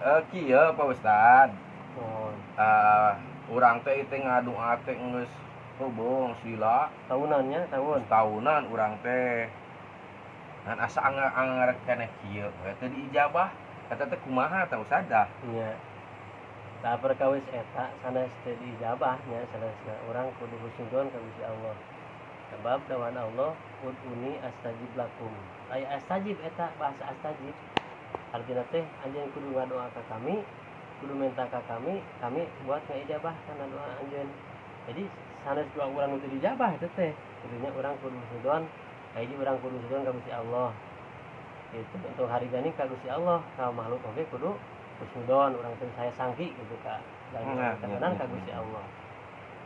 Kieu, Pak Ustad. Mohon. Urang teh teh ngadoa teh geus hobong sila. Tahunannya tahun. Tahunan urang teh. Ngan asa anger-anger keneh kieu we teu diijabah. Eta teh kumaha tah, Ustad dah? Nya. Tah, perkawis eta sanes teu diijabah nya, sanesna urang kudu husnudon ka Gusti Allah. Sebab dawuhan Allah, "Ud'uni astajib lakum." Aya astajib eta, bahasa astajib. Artinya teh anjeun kudu ngadoa ka kami, kudu minta ka kami, kami buat ngaijabah kana doa anjeun. Jadi sanes doa urang nu teu diijabah eta teh. Kudunya urang kudu husnudon, hiji urang kudu husnudon ka Gusti Allah. Itu untuk hari gani ka Gusti Allah, ka makhluk oge kudu husnudon, urang teh saya sangki gitu ka dan tekanan ka Gusti Allah.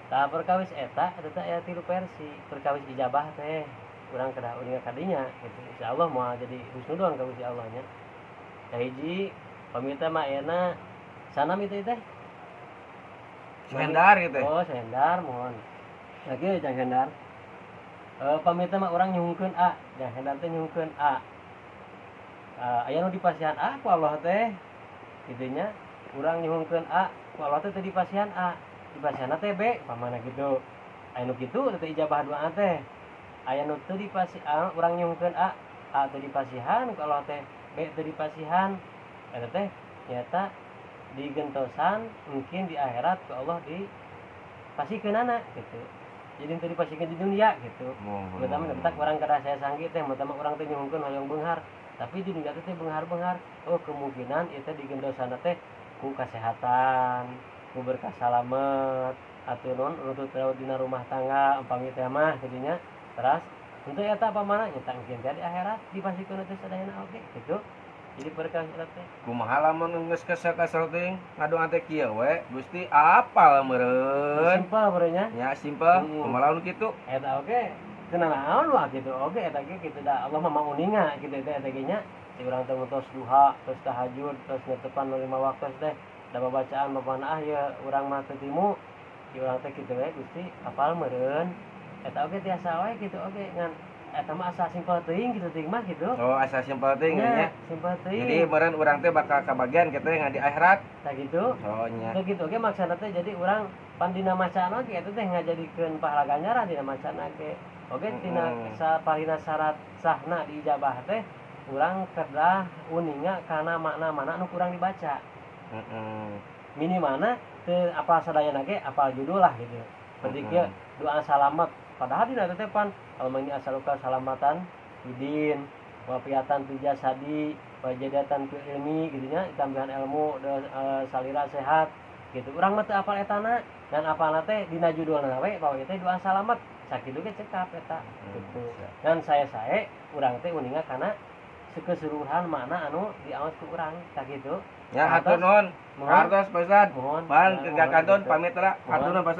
Tah, perkawis eta eta teh aya tilu versi perkawis ijabah teh urang kedah uninga kadinya gitu. Insyaallah moal jadi husnudon ka Gusti Allah nya. Kahiji, pamita mah ayeuna sanam itu teh. Suhendar gitu. Oh, Suhendar, mohon. Lagi Jang Hendar. Pamita mah urang nyuhunkeun A, Jang Hendar teh nyuhunkeun A. Aya nu dipasihan A ku Allah teh. Kitu nya, urang nyuhunkeun A, ku Allah teh teu dipasihan A. Dipasihanna teh B, pamana gitu. Aya nu kitu teh ijabah doa teh. Aya nu teu dipasi A, urang nyuhunkeun A, A teu dipasihan ku Allah teh, B teu dipasihan. Eta teh nyata digentosan mungkin di akhirat ku Allah dipasikeunana gitu. Jadi teu dipasikeun di dunia gitu. Mohon. Pertama bentak urang kada saya sangki teh, pertama urang teh nyuhunkeun hoyong beunghar, tapi di dunia teh beunghar-beunghar. Oh, kemungkinan itu digentosan teh ku kesehatan, ku berkah salamet, atau non runtut raut dina rumah tangga umpami teh mah jadinya. Terus untuk eta pamana nyata mungkin teh di akhirat dipasikeun teh sadayana oge gitu. Jadi berkah eta teh. Kumaha lamun geus kesel-kesel teuing ngadoa teh kieu we, Gusti apal meureun. Simpel meureun nya. Ya, simpel. Kumaha lamun kitu? Eta oge teu naon wah gitu oge eta ge kitu da Allah mah mauninga gitu teh eta ge nya. Si urang teh tos duha, tos tahajud, tos netepan lima waktu teh da babacaan bapana ah ya urang mah teu timu. Si urang teh kitu we, Gusti apal meureun. Eta oge tiasa wae kitu oge, ngan eta mah asa simpel teuing kitu teuing mah gitu. Oh, asa simpel teuing nya, nya. Simpel teuing. Jadi meureun urang teh bakal kabagian kitu ngan di akhirat. Tah gitu. Oh, nya. Teu kitu oge maksana teh, jadi urang pan dina macana oge eta teh ngajadikeun pahala ganjaran dina macana ge. Oge tina sapalihna syarat sahna diijabah teh urang kedah uninga kana makna-makna nu kurang dibaca. Minimana teu apal sadayana ge apal judul lah gitu. Seperti kieu doa salamet. Padahal dina teh pan Allahumma inni as'aluka salamatan fidin wa afiatan fi jasadi wa ziyadatan fil ilmi gitu nya, tambahan ilmu salira sehat gitu. Urang mah teu apal etana dan apalna teh dina judulna we bahwa ieu teh doa salamet. Sakitu ge cekap eta gitu. Dan saya sae urang teh uninga kana keseluruhan makna anu diaos ku urang tah kitu. Ya, hatur nuhun. Mohon. Hartos, Pak Ustad. Mohon. Pan Ya, ke mohon kanton gitu. pamit lah. Hatur nuhun, Pak Ustad.